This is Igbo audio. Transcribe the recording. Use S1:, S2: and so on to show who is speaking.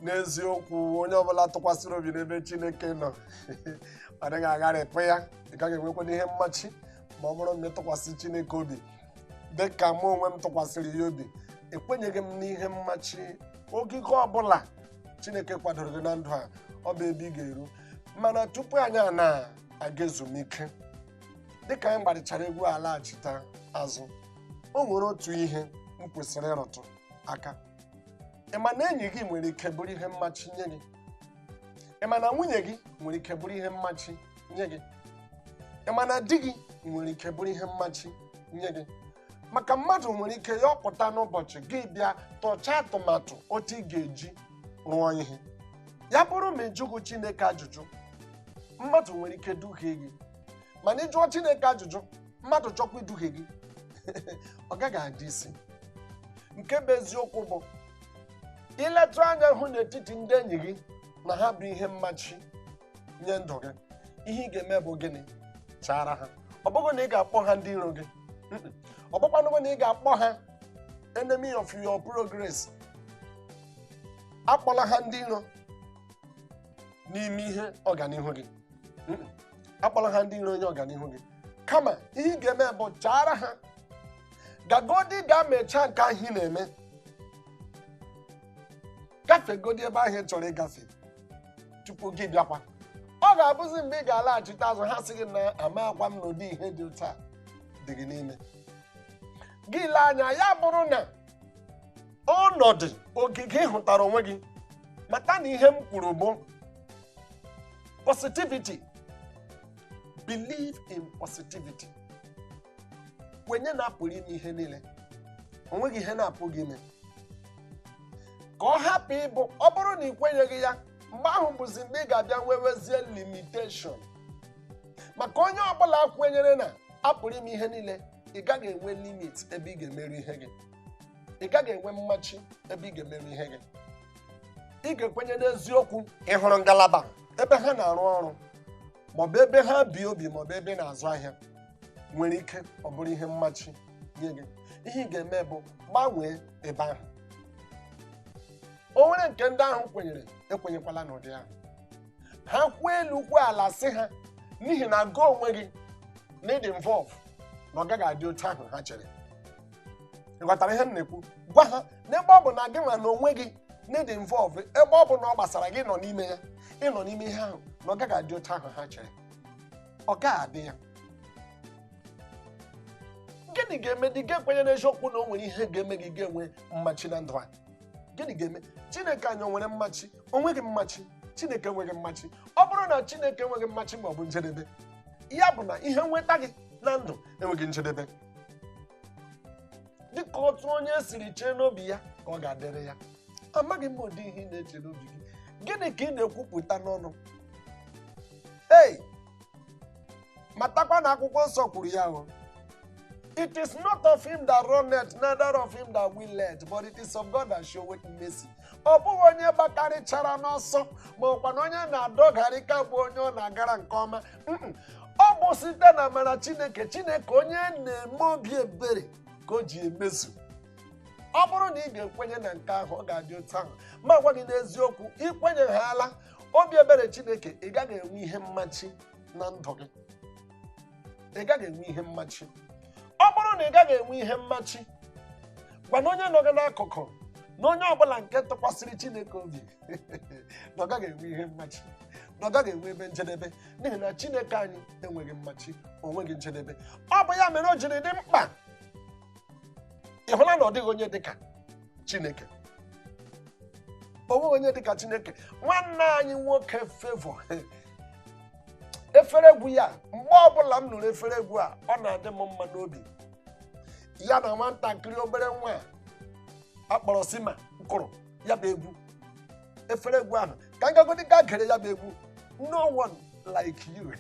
S1: N'eziokwu, onye ọbụla tụkwasịrị obi n'ebe Chineke nọ, ọ dịghị agharịpụ ya. Ị gaghị enwekwa ihe mmachi ma ọ bụrụ na ị tụkwasị Chineke obi dị ka mụ onwe m tụkwasịrị ya obi. Ekwenyeghị m n'ihe mmachi. Ogige ọbụla Chineke kwadoro gị na ndụ a, ọ bụ ebe ị ga-eru. Mana tupu anyị a na-aga ezumike, dịka anyị gbarịchara egwu alaghachita azụ, o nwere otu ihe m kwesịrị ịrụtụ aka. Ị ma na enyi gị nwere ike bụrụ ihe mmachi nye gị? Ị ma na nwunye gị nwere ike bụrụ ihe mmachi nye gị? Ị ma na di gị nwere ike bụrụ ihe mmachi nye gị? Maka mmadụ nwere ike ya ọpụta n'ụbọchị gị bịa tọchaa atụmatụ otu ị ga-eji rụọ ihe, ya bụrụ ma ịjụghị Chineke ajụjụ, mmadụ nwere ike duhie gị. Mana ịjụọ Chineke ajụjụ, mmadụ chọkwa iduhie gị, ọ gaghị adị isi. Nke bụ eziokwu bụ, iletụ anya hụ n'etiti ndị enyi gị na ha bụ ihe mmachi nye ndụ gị, ihe ị ga-eme bụ gịnị? Chara ha. Ọ bụghị na ị ga-akpọ ha ndị iro gị. Ọ bụkwanụ na ị ga-akpọ ha enemy of your progress. Akpọla ha ndị iro n'ime ihe ọganihu gị. Akpọla ha ndị iro onye ọganihu gị. Kama ihe ị ga-eme bụ chara ha, gagodi ga-mechaa nke ahụ ị na-eme, gafegodi ebe ahụ ị chọrọ ịgafe tupu gị bịakwa. Ọ ga-abụzi mgbe ị ga-alaghachite azụ, ha sị gị na ama akwa m n'ụdị ihe dị otu a dị gị n'ime gị. Lee anya, ya bụrụ na ọnọdụ ogige ị hụtara onwe gị, mata na ihe m kwuru bụ positivity. Believe in positivity. Kwenye na apụrụ ime ihe niile, onweghị ihe na-apụghị ime. Ka ọ hapụ ịbụ ọ bụrụ na ị kwenyeghị ya, mgbe ahụ bụzi mgbe ị ga-abịa nwewezie limitation. Maka onye ọbụla kwenyere na apụrụ ime ihe niile, ị gaghị enwe limit ebe ị ga-emeru ihe gị, ị gaghị enwe mmachi ebe ị ga-emeru ihe gị. Ị ga-ekwenye n'eziokwu. Ị hụrụ ngalaba ebe ha na-arụ ọrụ, maọbụ ebe ha bi obi, maọbụ ebe ị na-azụ ahịa, nwere ike ọ bụrụ ihe mmachi nye gị, ihe ị ga-eme bụ gbanwee ebe ahụ. O nwere nke ndị ahụ kwenyere, ekwenyekwala n'ụdị ahụ. Ha kwuo elu kwuo ala, sị ha n'ihi na gị onwe gị na ịdị involve na ọ gaghị adị otu ahụ ha chere. Ị ghọtara ihe m na-ekwu? Gwa ha n'ebe ọ bụ na gị nwa na onwe gị na ịdị involve, ebe ọ bụ na ọ gbasara gị, nọ n'ime ya, ịnọ n'ime ihe ahụ, na ọ gaghị adị otu ahụ ha chere. Ọ gaghị adị ya. Gịnị ga-eme dị ga-ekwenye n'eziokwu na o nwere ihe ga-eme gị ga-enwe mmachi na ndụ a? Gịnị ga-eme? Chineke anyị o nwere mmachi? O nweghị mmachi. Chineke enweghị mmachi. Ọ bụrụ na Chineke enweghị mmachi ma ọ bụ njedebe, ya bụ na ihe nweta gị na ndụ enweghị njedebe. Dịka otu onye siri chee n'obi ya ka ọ ga-adịrị ya. Amaghị m ụdị ihe ị na-eche n'obi gị. Gịnị ka ị na-ekwupụta n'ọnụ? Ei, matakwa na akwụkwọ nsọ kwuru ya o: "It is not of him that runneth, neither of him that willeth, but it is of God that showeth mercy." Ọ bụghị onye gbakarịchara n'ọsọ, ma ọkwa na onye na-adọgharị ka bụ onye ọ na-agara nke ọma. Ọ bụ site na amara Chineke, Chineke onye na-eme obi ebere, ka o ji emezu. Ọ bụrụ na ị ga-ekwenye na nke ahụ, ọ ga-adị otu ahụ. Ma gwa gị n'eziokwu, ikwenyeghala obi ebere Chineke, ị gaghị enwe ihe mmachi na ndụ gị. Ị gaghị enwe ihe mmachi. Ọ bụrụ na ị gaghị enwe ihe mmachi, gwa na onye nọ gị n'akụkụ na onye ọbụla nke tụkwasịrị Chineke obi na ọ gaghị enwe ihe mmachi, na ọ gaghị enwe ebe njedebe, n'ihi na Chineke anyị enweghị mmachi, o nweghị njedebe. Ọ bụ ya mere o jiri dị mkpa. Ị hụla na ọ dịghị onye dịka Chineke? O nweghị onye dịka Chineke. Nwanne anyị nwoke Favour, efere egwu ya, mgbe ọbụla m nụrụ efere egwu a, ọ na-adị m mma n'obi. Ya na nwatakịrị obere nwa a akpọrọ Sima kụrụ ya bụ egwu, efere egwu ahụ, ka m gagodi gaa gere ya bụ egwu, "No One Like You".